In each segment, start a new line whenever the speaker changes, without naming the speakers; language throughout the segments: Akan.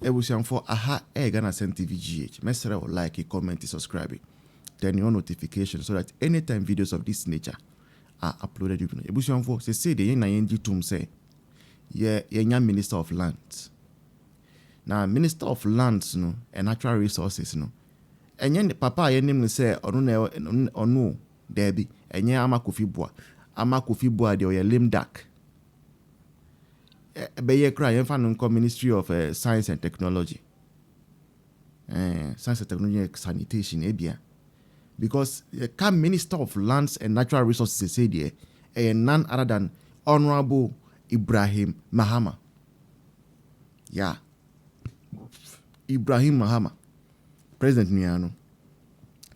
Abusuafoɔ, aha ɛyɛ Ghana Asɛm TV GH. Mɛsrɛ wo, like, comment, subscribe, turn on notification so that anytime videos of this nature are uploaded, you know. Abusuafoɔ, sesei deɛ yɛn na yɛn gye tom sɛ yɛ yɛnya Minister of Lands. Na Minister of Lands no and Natural Resources no, ɛnyɛ ne papa a yɛnim no sɛ ɔno na ɔno, daabi, ɛnyɛ Ama Kofi Boa. Ama Kofi Boa deɛ, ɔyɛ lame duck. Ɛbɛyɛ koraa yɛmfa no nkɔ Ministry of Science and Technology, Science and Technology, Sanitation ebia, because yɛka Minister of Lands and Natural Resources sɛ deɛ, ɛyɛ none other than Honourable Ibrahim Mahama. Yeah, Ibrahim Mahama, president nua no,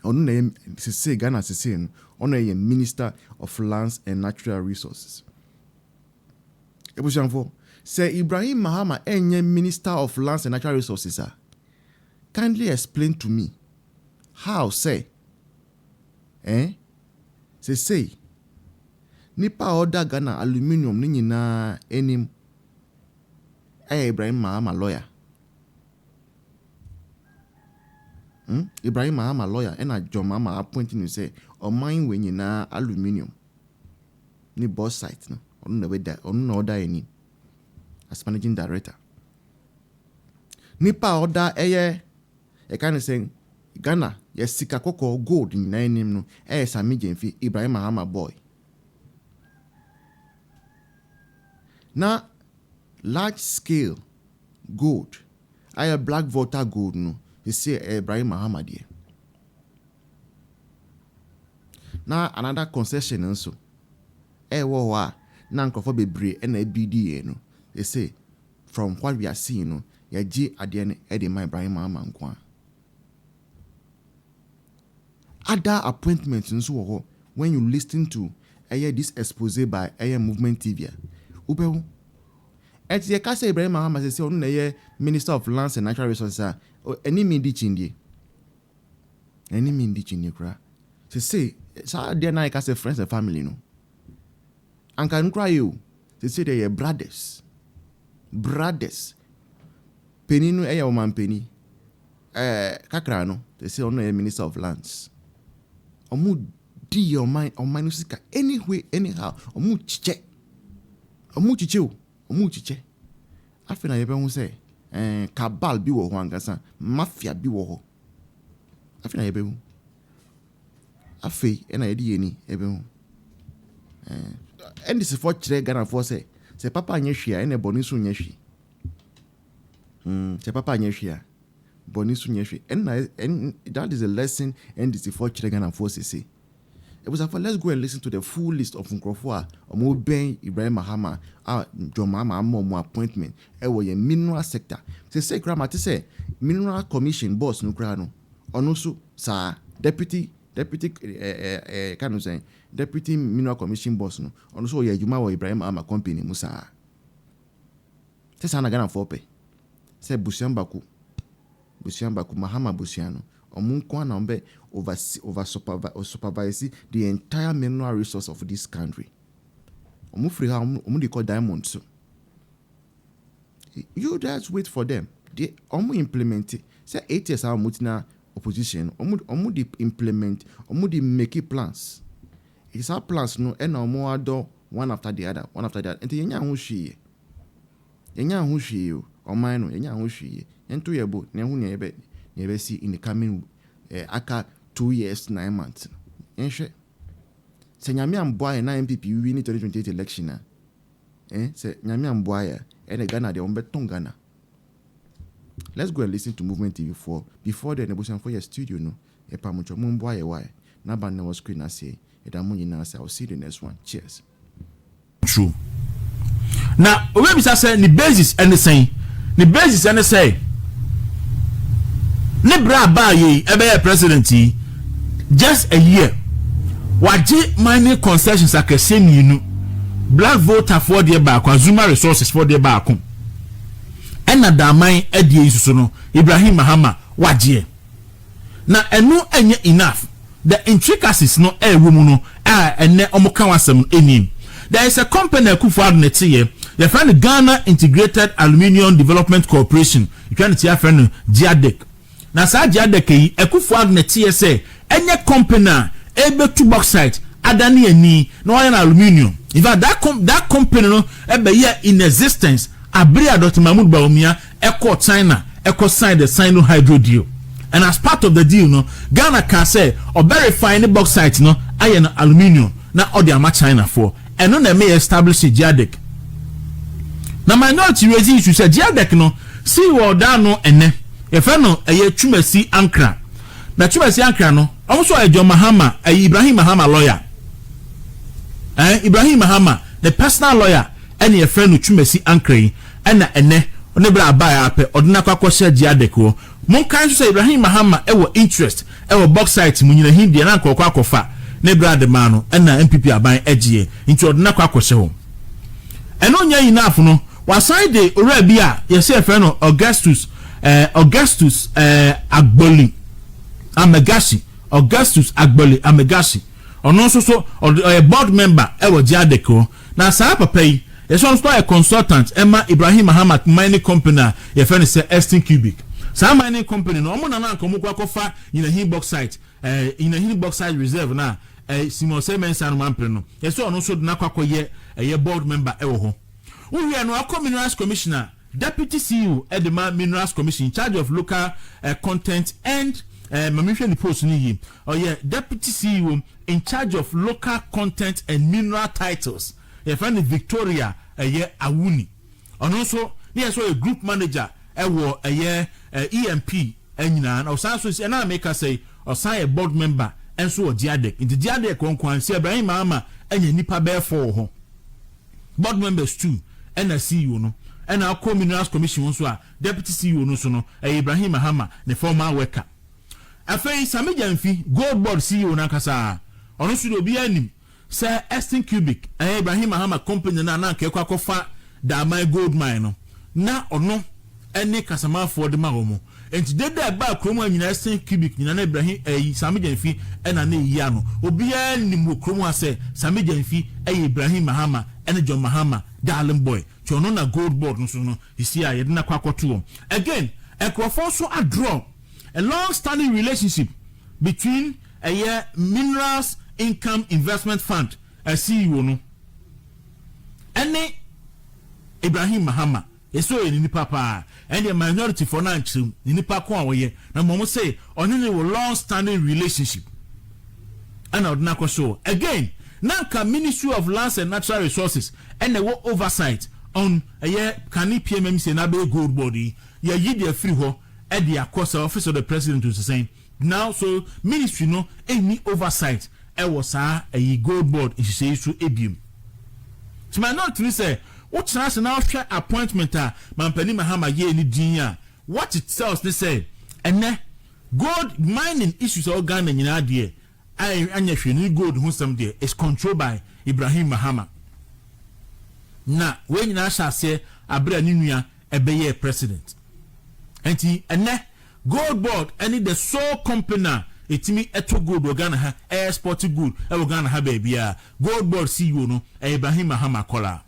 ɔno na ɛyɛ sese Ghana sese no, ɔno yɛ Minister of Lands and Natural Resources. Ebusuafo, sɛ Ibrahim Mahama ɛnyɛ Minister of Lands and Natural Resources a, kindly explain to me how sɛ sese nipa a ɔda Ghana aluminium ne nyinaa anim ɛyɛ Ibrahim Mahama lawyer. Ibrahim Mahama lawyer ɛna John Mahama appoint no sɛ ɔman wɔ nyinaa aluminium ne bauxite no, ɔno na ɛbɛda, ɔno na ɔda anim as managing director. Nipa a ɔda ɛyɛ ɛka ne sɛ Ghana yɛ sika kɔkɔɔ, gold nyinaa anim no, ɛyɛ Sammy Gyamfi, Ibrahim Mahama boy. Na large scale gold ayɛ Black Volta gold no, sisi ɛyɛ Ibrahim Mahama deɛ. Na another concession nso ɛwɔ hɔ a na nkurɔfoɔ bebree ɛna ebi yɛ no, sisi from what we are seeing no, yɛgye adeɛ no ɛde ma Ibrahim Mahama nko a. Other appointments nso wɔ hɔ. When you listen to ɛyɛ this expose by ɛyɛ Movement TV a, wobɛhu. Ɛnti yɛka sɛ Ibrahim Mahama sɛ ɔno na ɛyɛ Minister of Lands and Natural Resources a, ɛne mi di kyindie, ɛne mi di kyindie koraa. Sese saa adeɛ na yɛka sɛ friends and family no, anka nkora yɛ o. Sese deɛ, yɛ brothers, brothers. Panin no ɛyɛ ɔmanpanin kakra no, sese ɔno na ɛyɛ Minister of Lands. Ɔmo di yɛ ɔman no sika anyway, anyhow. Ɔmo kyikyɛ, ɔmo kyikyɛ o, ɔmo kyikyɛ. Afei na yɛbɛho sɛ cabal bi wɔ hɔ ankasa, mafia bi wɔ hɔ. Afei na yɛbɛhu, afei ɛna yɛde yɛn ni yɛbɛhu. NDC foɔ kyerɛ Ghanafoɔ sɛ papa nyɛ hwee a, ɛna bɔne nso nyɛ hwee. Sɛ papa nyɛ hwee a, bɔne nso nyɛ hwee. Ɛnna ɛn that is a lesson NDC foɔ kyerɛ Ghanafoɔ sese. Ebusafo, let's go and listen to the full list of nkurɔfoɔ a wɔn bɛn Ibrahim Mahama a John Mahama ama wɔn appointment ɛwɔ yɛn mineral sector. Sese kura ma te sɛ Mineral Commission boss no kura no, ɔno nso saa deputy ɛɛ ɛɛ kanu sɛn, Deputy Mineral Commission boss no, ɔno nso ɔyɛ adwuma wɔ Ibrahim Mahama company mu. Saa sɛ saa na Ghanafoɔ pɛ sɛ busua baako, busua baako, Mahama busua no, ɔmo nko ara na ɔmo bɛ over supervise the entire mineral resource of this country. Ɔmo firi ha, ɔmo de kɔ diamond. So you just wait for them. They ɔmo implement sɛ 8 years a ɔmo tena opposition no, ɔmo de implement, ɔmo de make plans. Eti saa plans no ɛna ɔmo adɔ one after the other, one after the other. Nti yɛn nya ho hwee, yɛn nya ho hwee o. Ɔman no, yɛn nya ho hwee. Yɛn to yɛ bo na ɛho nea yɛbɛsi in the coming aka 2 years 9 months no. Yɛnhwɛ sɛ Nyame amboa yɛn na NPP win 2028 election a, sɛ Nyame amboa yɛ, ɛna Ghana deɛ, wɔn bɛtɔn Ghana. Let's go and listen to Movement TV for before then. Ebusuafo, yɛ studio no, yɛpa mo twɛ, mo mboa yɛ wae n'aba na wɔ screen ase. Yɛda mo nyinaa sɛ I will see you the next one. Cheers.
True. Na obebisa sɛ ne basis ɛne sɛn? Ne basis ɛne sɛ ne bere a baa yi ɛbɛyɛ president yi, just a year, wagye mining concessions akɛseɛ mmienu, Black Volta foɔ deɛ baako, Azuma Resources foɔ deɛ baako, ɛna Damang ɛdeɛ yi soso no, Ibrahim Mahama wagyeɛ. Na ɛno ɛnyɛ enough. The intricacies no ɛɛwɔ mu no a ɛnɛ ɔmo ka wasɛm no anim. There is a company Akufo Addo ne te yɛ, yɛfrɛ no Ghana Integrated Aluminium Development Corporation, Etwa ne ti afrɛ no GIADEC. Na saa GIADEC yi, Akufo Addo na ɛteɛ sɛ ɛnyɛ company a ɛbɛtu bauxite adane ani na wɔayɛ no aluminium. In fact, that company no ɛbɛyɛ in existence abere a Dr. Mahmoud Bawumia ɛkɔɔ China ɛkɔ sign the Sino Hydro deal. And as part of the deal no, Ghana ka sɛ ɔbɛ refine ne bauxite no ayɛ no aluminium na ɔde ama China foɔ. Ɛno na ɛmɛ yɛ establish GIADEC. Na minority raise issue sɛ GIADEC no si wɔ ɔdan no ɛnɛ yɛfrɛ no ɛyɛ Twumasi Ankra. Na Twumasi Ankra no, ɔmo nso ɔyɛ John Mahama, ɛyɛ Ibrahim Mahama lawyer. Ibrahim Mahama the personal lawyer ɛna yɛfrɛ no Twumasi Ankra yi. Ɛna ɛnɛ ɔne bere abaa apɛ ɔde n'akɔ akɔhyɛ GIADEC hɔ. Monkae nso sɛ Ibrahim Mahama ɛwɔ interest ɛwɔ bauxite mu nyinahin deɛ na nkɔkɔ akɔfa ne bere ade maa no, ɛna NPP aban ɛgyeɛ nti ɔde n'akɔ akɔhyɛ hɔ. Ɛno nyɛ enough no, wasan de owura bi a yɛsɛ yɛfrɛ no Augustus Agboli Amegashie. Augustus Agboli Amegashie, ɔno nso so ɔyɛ board member ɛwɔ GIADEC hɔ. Na saa papa yi, yɛsɛ ɔno nso ɔyɛ consultant ɛma Ibrahim Mahama mining company a yɛfrɛ no sɛ Eastern Cubic. Saa mining company no, ɔmo nana nka ɔmo kɔ akɔfa Nyinahin bauxite, Nyinahin bauxite reserve na Simon Osei Mensah no mampere no, yɛsɛ ɔno nso de n'akɔ akɔyɛ ɛyɛ board member ɛwɔ hɔ. Wohwɛ no, akɔ Minerals Commissioner, deputy CEO ɛde ma Minerals Commission in charge of local content and maame hwɛ ne post no yie, ɔyɛ deputy CEO in charge of local content and mineral titles. Yɛfrɛ no Victoria ɛyɛ Awuni. Ɔno nso ne yɛ sɛ ɔyɛ group manager ɛwɔ ɛyɛ EMP ɛnyinaa, na ɔsan so ɛna ameka sɛ ɔsan yɛ board member ɛnso wɔ GIADEC. Nti GIADEC wɔn kwan sɛ Ibrahim Mahama ɛnyɛ nipa bɛyɛ four wɔ hɔ, board members two ɛna CEO no. Ɛna akɔ Minerals Commission nso a, deputy CEO no so no ɛyɛ Ibrahim Mahama ne former worker. Afei Sami Gyamfi, Gold Board CEO nankasa, ɔno nso de obiara nim sɛ Eastern Cubic, ɛyɛ Ibrahim Mahama company no ananka ɛkɔ akɔfa Damang gold mine no, na ɔno ɛne kasamafoɔ de ma wɔn. Nti deda ɛbaa kurom a nyinaa, Eastern Cubic nyinaa na Ibrahim ɛyi Sami Gyamfi ɛna ne yi ano. Obiara nim wɔ kurom ha sɛ Sami Gyamfi ɛyɛ Ibrahim Mahama ɛne John Mahama darling boy. Tí ɔno na Gold Board no so no esi a yɛde n'akɔ akɔto wɔn. Again, nkurɔfoɔ nso adraw a long standing relationship between ɛyɛ Minerals Income Investment Fund CEO no ɛne Ibrahim Mahama. Yɛsɛ ɔyɛ ne nipa paa. Ɛndeɛ minority foɔ no ankyerɛ mu ne nipa ko a wɔyɛ, na mmom sɛ ɔne ne wɔ long standing relationship ɛna ɔde n'akɔ so. Again, na nka Ministry of Lands and Natural Resources ɛna ɛwɔ oversight on ɛyɛ kane PMMC na abɛyɛ Gold Board yi, yɛyi deɛ firi hɔ ɛde akɔ sɛ Office of the President nsesɛn. Now so ministry no ɛnni oversight ɛwɔ saa ɛyi Gold Board nhyehyɛ yi so ebiem. Tí minority ni sɛ wotena ase na wohwɛ appointment a Mampanin Mahama yɛɛ ne din a, what it tells ne sɛ ɛnɛ gold mining issues a ɛwɔ Ghana nyinaa deɛ anyɛ hwee ne gold ho nsɛm deɛ is controlled by Ibrahim Mahama. Na wei nyinaa hyɛ aseɛ abere a ne nua ɛbɛyɛ president. Nti ɛnɛ Gold Board ɛne the sole company a ɛtumi ɛtɔ gold wɔ Ghana ha, ɛyɛ export gold ɛwɔ Ghana ha baabi. Gold Board CEO no ɛyɛ Ibrahim Mahama kɔla.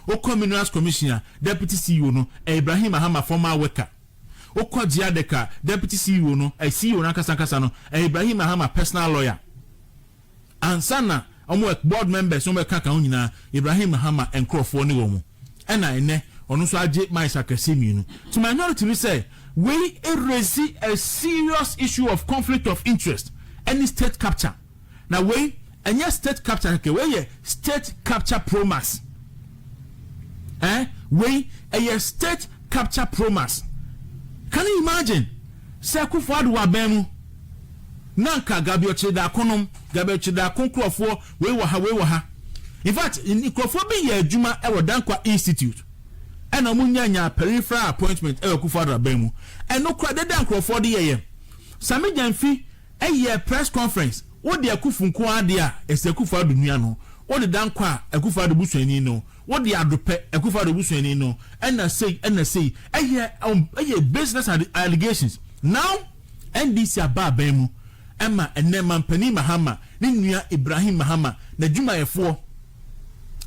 Okɔ Minerals Commissioner, deputy CEO no ɛyɛ Ibrahim Mahama former worker. Okɔ GIADEC a, deputy CEO no, ɛyɛ CEO no ankasa ankasa no, ɛyɛ Ibrahim Mahama personal lawyer. Ansa na wɔn board members wɔn ɛka ka ho nyinaa, Ibrahim Mahama nkurɔfoɔ ne wɔn. Ɛna ɛnɛ ɔno nso agye mines akɛseɛ mmienu. To minority ni sɛ wei erase a serious issue of conflict of interest ɛne state capture. Na wei ɛnyɛ state capture kɛkɛ, wei yɛ state capture pro max. Wei ɛyɛ state capture pro max. Can you imagine sɛ Akufo Addo wɔ abɛn mu na nka Gabby Otchere Darko nom, Gabby Otchere Darko nkurɔfoɔ wei wɔ ha, wei wɔ ha? In fact, nkurɔfoɔ bi yɛ adwuma ɛwɔ Dankwa Institute ɛna wɔn nya nya peripheral appointment ɛwɔ Akufo Addo abɛn mu. Ɛno kora deda nkurɔfoɔ de yɛyɛ Sami Gyamfi ɛyɛ press conference. Wode Akufo nko adeɛ a ɛsɛ Akufo Addo nua no, wode Dankwa a, Akufo Addo busuani no, wode Adopɛ, Akufo Addo busuani no, ɛna sei ɛna sei ɛyɛ business allegations. Now NDC aba abɛn mu ɛma ɛnɛ Mampanin Mahama ne nua Ibrahim Mahama n'adwumayɛfoɔ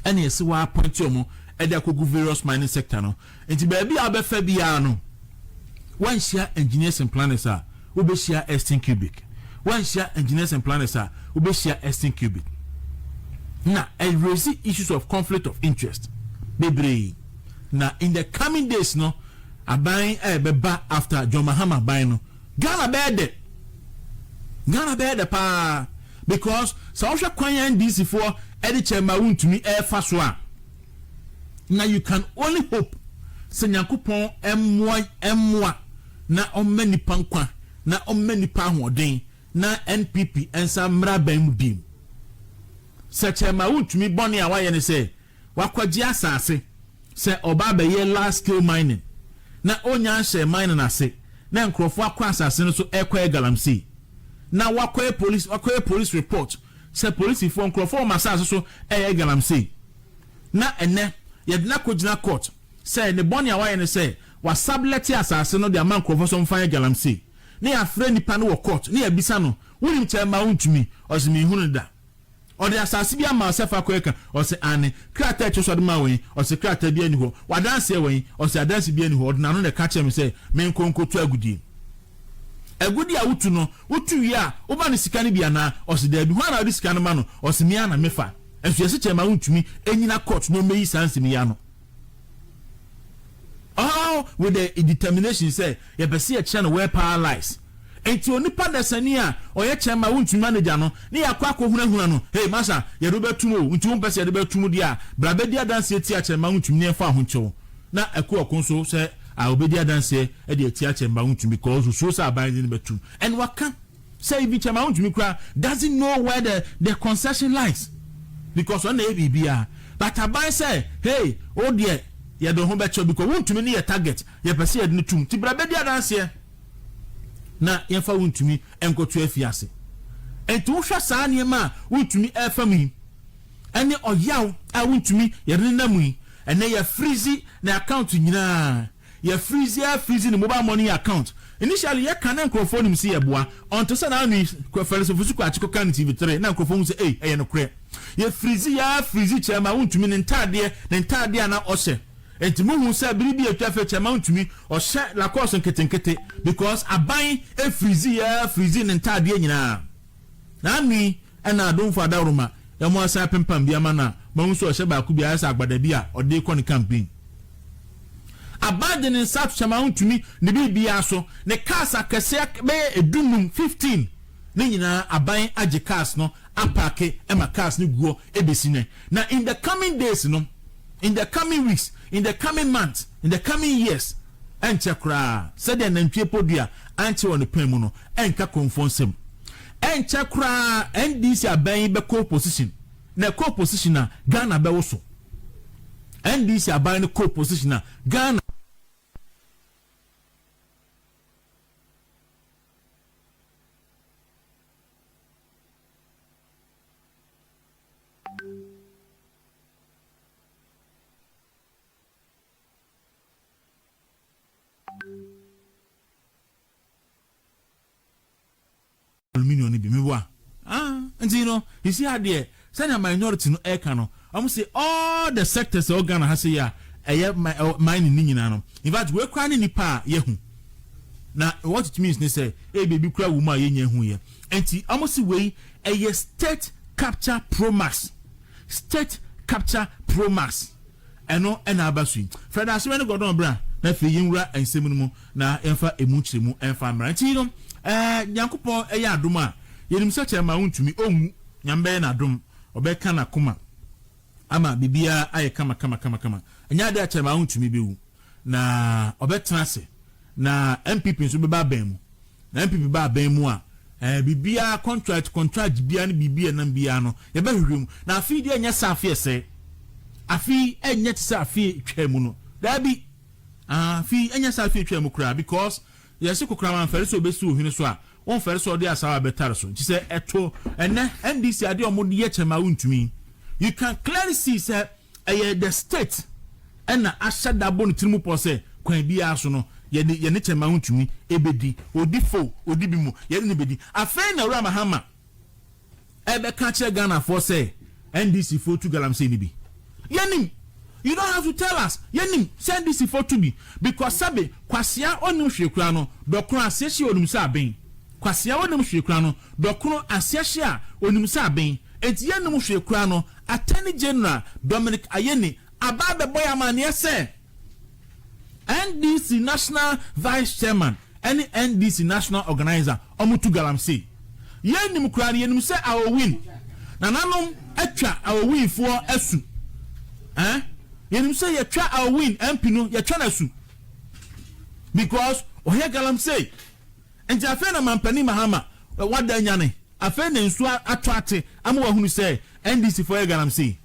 ɛna yɛsi wɔ appoint wɔn ɛde akɔgu various mining sector no. Nti baabi a wobɛfɛ biara no, Wanhyia Engineers and Planners a, wobɛhyia Eston Cubic. Wanhyia Engineers and Planners a, wobɛhyia Eston Cubic. Na ɛraise issues of conflict of interest bebree. Na in the coming days no, aban a ɛbɛba after John Mahama aban no, Ghana bɛyɛ dɛ. Ghana bɛyɛ dɛ paa because sɛ wohwɛ kwan a NDC foɔ ɛde kyɛ ma wontumi ɛrefa so a, na you can only hope sɛ Nyankopɔn mmoa mmoa na ɔmma nipa nkwa na ɔmma nipa ahoɔden na NPP nsa mmra aban mu bio. Sɛ kyɛma wontumi bɔne a wayɛ ne sɛ wakɔgye asase sɛ ɔba abɛyɛ large scale mining na ɔnya nhyɛ mining ase na nkurɔfoɔ akɔ asase no so ɛkɔyɛ galamsey, na wakɔyɛ police report sɛ polisifoɔ, nkurɔfoɔ wɔn asase so ɛyɛ galamsey, na ɛnɛ yɛde no akɔgyina court sɛ ne bɔne a wayɛ no sɛ wasublet asase no de ama nkurɔfoɔ so mfa yɛ galamsey, na yɛafrɛ nipa no wɔ court na yɛbisa no, "Wonim kyerɛ ma wontumi?" Ɔsɛ, "Mehu no da." "Ɔde asase bi ama sɛ fa kɔɛ ka?" Ɔsɛ, "Ane." "Krataa ɛkyɛ so ɔde ma wɔn?" Ɔsɛ, "Krataa bi ani hɔ." "Wadanseɛ wɔn?" Ɔsɛ, "Adanse bi ani hɔ. Ɔde n'ano na ɛka kyerɛ me sɛ menkɔ nkotu agudie." "Agudie a wotu no, wotu wie a, woba ne sika no bi anaa?" Ɔsɛ, "Daabi." "Hɔ ana wode sika no ma no?" Ɔsɛ, "Mea na mefa." Nso yɛsɛ kyerɛ ma wontumi ɛnyina court na ɔmɛyi saa nsɛm yi ano, all with the determination sɛ yɛpɛ sɛ yɛkyerɛ no where power lies. Nti onipa dasani a ɔyɛ kyɛn ma wontumi manager no ne yɛakɔ akɔhunahuna no, "Hey masa, yɛde wobɛtum o, nti wompɛ sɛ yɛde bɛtum deɛ a, bra bɛdi adanseɛ tia kyɛn ma wontumi ne yɛmfa ahonkyɛw." Na ɛko ɔko nso sɛ a obɛdi adanseɛ de atia kyɛn ma wontumi because osuo sɛ aban de no bɛtum, and waka sɛ even kyɛn ma wontumi kora doesn't know where the concession lies because ɔno na ɛyɛ biribiara. But aban sɛ, "Hey, o deɛ, yɛde ho bɛkyɛw because wontumi ne yɛ target, yɛpɛ sɛ yɛde no tum, nti bra bɛdi adanseɛ na yɛmfa wontumi nkɔto afi ase." Nti wohwɛ saa nneɛma a wontumi ɛfa mu yi ɛne ɔyaw a wontumi yɛde ne nam yi, ɛnɛ yɛ freeze na account nyinaa, yɛ freeze a freeze ne mobile money account. Initially yɛka na nkurɔfoɔ nim sɛ yɛboa ɔnto sɛ naanu yi Felix Ofosu Kwakye kɔka ne TV3 na nkurɔfoɔ hu sɛ ei, ɛyɛ nokorɛ. Yɛ freeze, yɛ freeze kyerɛ ma wontumi ne ntaadeɛ a na ɔhyɛ. Nti muhu sɛ biribi atwa fɛ kyerɛ ma wontumi ɔhyɛ Lacoste nketenkete because aban efreeze, yɛ freeze ne ntaadeɛ nyinaa. Naanu yi ɛna adomfo adaworoma ɛmo asan apempam bi ama na mahu sɛ ɔhyɛ baako bi ayɛ sɛ agbada bi a ɔde kɔ ne campaign. Aban de ne nsa ato kyɛn ma wontumi ne biribiara so, ne cars akɛseɛ bɛyɛ 15, 15 ne nyinaa, aban agye cars no apark ɛma cars no guɔ ebesi nɛ. Na in the coming days no, in the coming weeks, in the coming months, in the coming years, ɛnkyɛ koraa, sɛdeɛ nantwie podua ankyɛ wɔ ne pɛn mu no, ɛnka kɔnfɔ nsɛm. Ɛnkyɛ koraa NDC aban yi bɛkɔ opposition, na ɛkɔ opposition a, Ghana bɛwo so. NDC aban no kɔ opposition a, Ghana aluminium no bi meboa. Ah, nti no esi adeɛ sɛnea minority no ɛka no, wɔn sɛ all the sectors ɛwɔ Ghana ha sɛ yɛ a ɛyɛ mining ne nyinaa no, in fact, wei kura ne nipa a yɛhu na what it means ne sɛ ebi ebi kura wɔ mu a yɛnyɛ hu yɛ. Nti wɔn si wei ɛyɛ state capture pro max, state capture pro max. Ɛno ɛna aba so yi. Fred Asewɛ ne Gordon Bra na afei yɛnwura nsɛm no mu na yɛmfa emu nkyerɛmu ɛmfa mmra. Nti no Nyankopɔn ɛyɛ adom a, yɛnim sɛ kyerɛ ma wontumi ɔnwu. Nyame bɛyɛ n'adom, ɔbɛka n'akoma ama biribiara ayɛ kama kama kama kama. Ɛnyɛ adeɛ a kyerɛ ma wontumi bɛwu na ɔbɛtena ase na NPP nso bɛba abɛn mu, na NPP ba abɛn mu a, biribiara contract biara ne biribi ɛnam biara no, yɛbɛhwehwɛ mu. Na afei deɛ, ɛnyɛ sɛ afei ɛsɛ afei ɛnyɛ te sɛ afei twɛ mu no, daabi, afei ɛnyɛ sɛ afei twɛ mu koraa because yɛsi kokorama nfɛre sɛ obesi ohwene so a, wɔn fɛre sɛ ɔde asawa bɛtare so. Nti sɛ ɛto ɛnɛ NDC adeɛ a wɔde yɛ kyɛn ma wontumi, you can clearly see sɛ ɛyɛ the state ɛna ahyɛ da bɔ ne tirim pɔ sɛ kwan biara so no, yɛde yɛne kyɛn ma wontumi ebedi odi fo odi bi mu, yɛde ne bedi. Afei na Owura Mahama ɛbɛka kyerɛ Ghanafoɔ sɛ NDC foɔ tu galamsey ni bi. Yɛnim You don't have to tell us. Yɛnim sɛ NDC foɔ tu bi because sɛbe Kwasea ɔnnim hwee koraa no, dɔkono aseɛ hye a ɔnim sɛ aben. Kwasea ɔnnim hwee koraa no, dɔkono aseɛ hye a ɔnim sɛ aben. Enti yɛnnim hwee koraa no, Attorney General Dominic Ayeni aba abɛbɔ yɛn amaneɛ sɛ NDC National Vice Chairman ne NDC National Organiser wɔtu galamsey. Yɛnnim koraa no, yɛnim sɛ Aowin nananom atwa Aowinfoɔ asu. Eh? Yɛnim sɛ yɛtwa Aowin MP no, yɛtwa no asu. Because ɔyɛ galamsey. Nti afei na Mampanin Mahama wada anyane. Afei na nsuo atɔ ate ama wahunu sɛ NDC foɔ yɛ galamsey.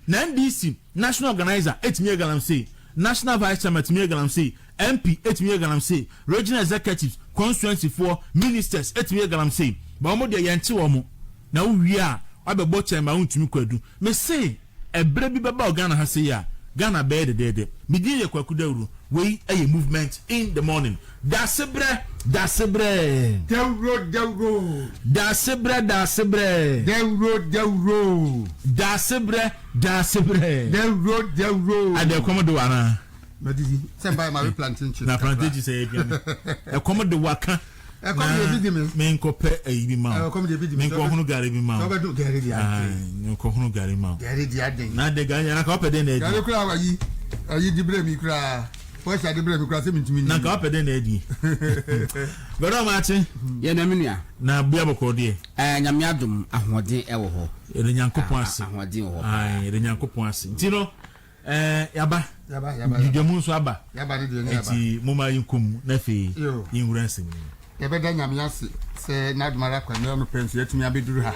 Na NDC national organiser tumi yɛ galamsey, national vice chairman tumi yɛ galamsey, MP tumi yɛ galamsey, regional executives, constituency foɔ, ministers tumi yɛ galamsey. But wɔn deɛ yɛnkye wɔn. Na wo wie a wabɛbɔ kyɛn ma wontumi kwadu. Me se ɛberɛ bi bɛba wɔ Ghana ha sei a, Ghana bɛyɛ dɛdɛɛdɛ. Me din yɛ Kwaku Dawuro. Wei yɛ Movement in the morning. Dasebrɛ, dasebrɛ.
Dawuro, dawuro.
Dasebrɛ, dasebrɛ.
Dawuro, dawuro.
Dasebrɛ, dasebrɛ.
Dawuro, dawuro.
Ade ɛkɔm de wo anaa?
Madidi. Sɛ mba yɛ ma we plantain chips.
Na plantain chips ɛyɛ aduane. Ɛkɔm de wo aka.
Ɛkɔm de ebi di mi.
Menkɔpɛ ayi bi ma wo.
Ɛkɔm de ebi di mi.
Menkɔhono gari bi ma wo.
Sɛ ɔbɛdum gari di aden.
Menkɔhono gari ma wo.
Gari di aden.
Na de gari na ka ɔpɛ den na adi.
Gari kura ayi ayi di brɛ mi kura. Wɔhyɛ ade brɛ mi kura sɛ mintumi nni.
Na nka ɔpɛ den na adi. Bɛrɛ ɔmo akye.
Yɛ na me nua.
Na bia bɔkɔ deɛ.
Ɛɛ nyame adom ahoɔden ɛwɔ hɔ.
Yɛde Nyankopɔn ase.
Ahoɔden wɔ hɔ paa.
Yɛde Nyankopɔn ase. Nti no. Ɛɛ yaba.
Yaba yaba.
Dwudwamu nso aba.
Yaba ne deɛ ne yaba.
Eti mo ma yɛn kɔm na afei yɛn wura nsɛm no mu.
Yɛbɛda Nyame ase sɛ n'adom ara kwa nnɛ anɔpa nso yɛatumi abɛduru ha.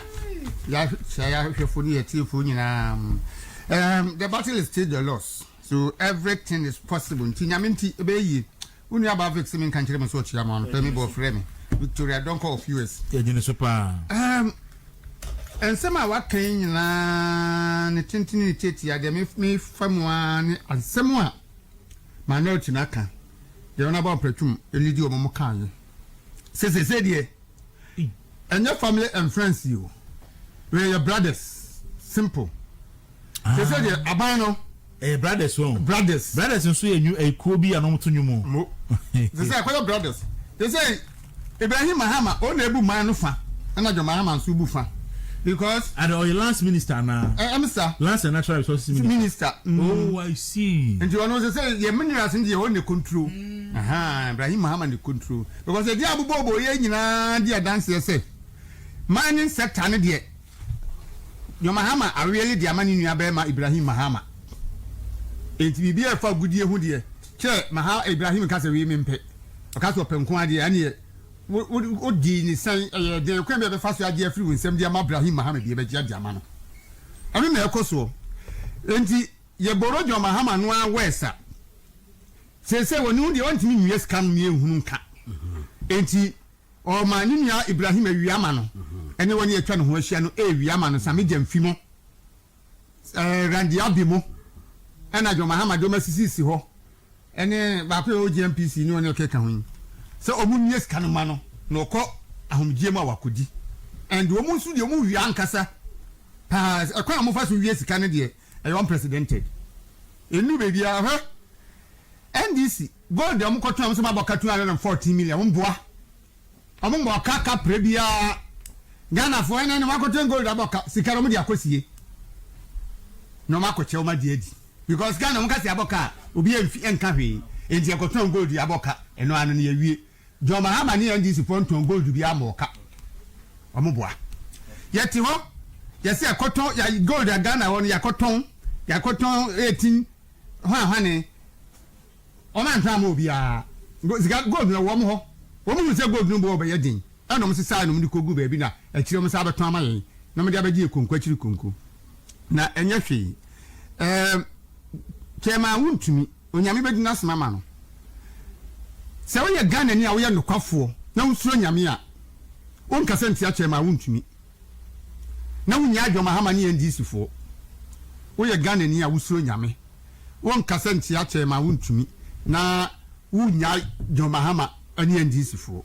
Yɛahyia yɛahwɛfo ne yɛtiefoɔ nyinaa. Um, the battle is still the Lord's, so everything is possible. Nti Nyame nti ɛbɛyɛ yie. Wo nua baa Vic sɛ menka nkyerɛ mo sɛ ɔkyea mo anɔpa mi bɔ ɔfrɛ me Victoria Donkor of US.
Yɛgyene so paa.
Um, nsɛm a waka yi nyinaa ne tentene ne tiatia deɛ mefa mu ara ne asɛm a minority no aka deɛ wɔn abɔ mpɛtum elidi wɔn mo kaayɛ sɛ sɛ deɛ ɛnyɛ family and friends yi o, we yɛ brothers, simple. Sɛ sɛ deɛ aban no.
Ɛyɛ brothers wɔn.
Brothers.
Brothers nso yɛ nyu ekuo bi a wɔn to nwom.
Mo sɛ sɛ ɛkɔyɛ brothers sɛ sɛ Ibrahim Mahama o na ebu man no fa, ɛna John Mahama nso bu fa because.
Ade ɔyɛ lands minister na.
Ɛ ɛm sa.
Lands and Natural Resources Minister.
Minister.
Oh, I see.
Nti ɔno sɛ sɛ yɛ minerals deɛ ɔno na control. Ibrahim Mahama na control because ɛdi abobɔbɔ yɛ nyinaa di adanseɛ sɛ mining sector ne deɛ John Mahama aweɛle de ama ne nua bɛrima Ibrahim Mahama. Nti biribi a ɛfa agudie ho deɛ kyerɛ Maha Ibrahim ka sɛ wei mempɛ, ɔka sɛ ɔpɛ nko adeɛ, ɛneɛ wodi ne sɛn, ɛyɛ den kwan bi a ɛbɛfa so agye afiri wo nsam de ama Ibrahim Mahama bi ɛbɛgye ade ama no. Ɛno na ɛkɔ soɔ. Nti yɛboro John Mahama no ara wɛsa seesei wɔne ho deɛ ɔntumi nwie sika no mmiɛnhunu nka. Nti ɔma ne nua Ibrahim awia ama no, ɛne wɔne atwa ne ho ahyia no ɛrewia ama no. Sami Gyamfi mo, Randy Abbey mo, ɛna John Mahama de wɔn asisisi hɔ, ɛne baako yɛ OGMPC ne wɔne ɔkeka ho yi sɛ wɔn nwie sika no ma no na ɔkɔ ahomegyeɛ mu a wakɔdi. And wɔn nso deɛ wɔn wia ankasa paa, ɛkwan a wɔfa so wie sika no deɛ ɛyɛ unprecedented, ɛnu baabi a hwɛ NDC gold deɛ wɔn kɔtɔn wɔn sɛ wɔn abɔ ka 214 million, wɔn boa wɔn mbɔ ɔka kapre biara. Ghanafoɔ ɛnɛ ne wɔn akɔtɔn gold abɔ ka sika no wɔn de akɔsie na wɔn akɔkyɛ wɔn adi adi because Ghana wɔn kasi abɔ ka a obi ɛnfi ɛnka hwee. Nti ɛkɔtɔn gold abɔ ka, ɛno ano no yɛwie. John Mahama ne NDC foɔ ntɔn gold bi ama ɔka, wɔn boa. Yɛte hɔ yɛsɛ ɛkɔtɔn yɛ gold a Ghana hɔ no yɛakɔtɔn 18 hwan hwane wɔn antɔn ama obiara. Sika gold no ɛwɔ wɔn hɔ, wɔn hu sɛ gold no bɔ ɔbɛyɛ den, ɛna wɔn sisan na wɔn de kɔgu baabi na akyire wɔn san abɛtɔn ama yɛn na wɔn de abɛgye yɛ konko akyiri konko na ɛnyɛ hwee. Chairman Wontumi, Onyame bɛdi n'asɛm ama no. Sɛ woyɛ Ghanani a woyɛ nokwafoɔ na wosuro Nyame a, wonkasa ntia Chairman Wontumi na wonnya John Mahama ne NDC foɔ. Woyɛ Ghanani a wosuro Nyame, wonkasa ntia Chairman Wontumi na wonnya John Mahama ne NDC foɔ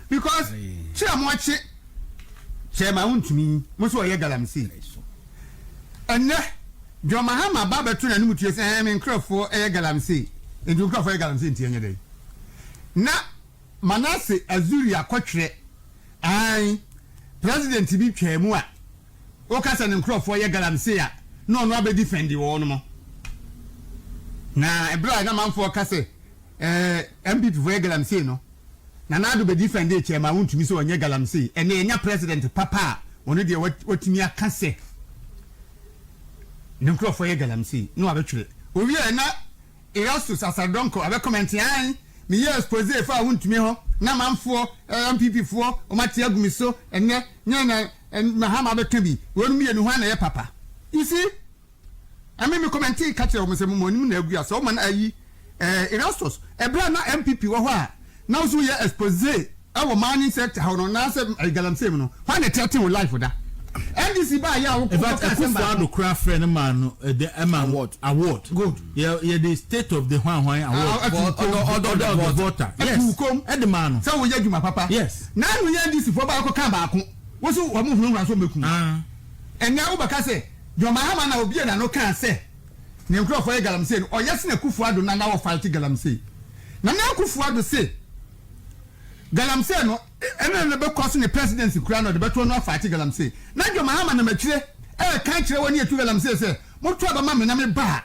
because kye a moakye Chairman Wontumi yi, mo sɛ ɔyɛ galamsey. Ɛnnɛ. John Mahama ba bɛto n'anom tue sɛ ɛɛ me nkurɔfoɔ yɛ galamsey, enti wo nkurɔfoɔ yɛ galamsey nti ɛnyɛ dɛn? Na Manasseh Azuri akɔtwerɛ, aane, president bi twaa mu a woka sɛ ne nkurɔfoɔ yɛ galamsey a na ɔno abɛdifɛndi wɔnom. Na ɛberɛ a na amanfoɔ ka sɛ ɛɛ NPP foɔ yɛ galamsey no, Nana Addo bɛdifɛndee Chairman Wontumi sɛ ɔnyɛ galamsey. Ɛnnɛ yɛnya president papa a ɔno deɛ watumi aka sɛ ne nkurɔfoɔ yɛ galamsey na wabɛtwerɛ. Ɔwieɛ na Erastus Asare-Donkor abɛkɔmɛnte aane meyɛɛ expose faa Wontumi ho na amanfoɔ, NPP foɔ, wɔn ate agu me so ɛnnɛ nyɛ na Mahama abɛka bi, wɔn mmienu hwan na ɛyɛ papa? You see? Ɛme me kɔmɛntee ka kyerɛɛ wɔn sɛ mo anim na agu ase ɔma no ayi eh, Erastus ɛberɛ a na NPP wɔ hɔ a na wo so woyɛ expose ɛwɔ mining sector hɔ no na sɛ ɛyɛ galamsey mu no hwan na threaten wo life da NDC baa yɛ a wo
In fact,
kɔ ka asɛm
Akufo
baako
Addo koraa frɛ no maa no ɛdɛ ɛma no
Award.
award.
Good.
Yɛ yɛde state of the hwan hwan award.
Ah, atu
Order
kom.
order of the Volta.
Atu
Yes.
kom.
Ɛde maa no.
Sɛ woyɛ adwuma papa.
Yes.
Na ano yɛ NDC foɔ baako ka baako wo so wɔn hunahuna so wɔbɛku wo.
Ah.
Ɛnɛ wobɛka sɛ John Mahama na obue n'ano kaa sɛ ne nkurɔfoɔ yɛ galamsey no, ɔyɛ sene Akufo Addo na na wɔ fight galamsey. Nana Akufo Addo se galamsey no ɛna na bɛkɔ so ne presidency koraa na ɔde bɛto no afight galamsey. Na John Mahama nam akyire ɛreka akyerɛ wɔn ne yɛtu galamsey sɛ moto aba ma me na me ba a.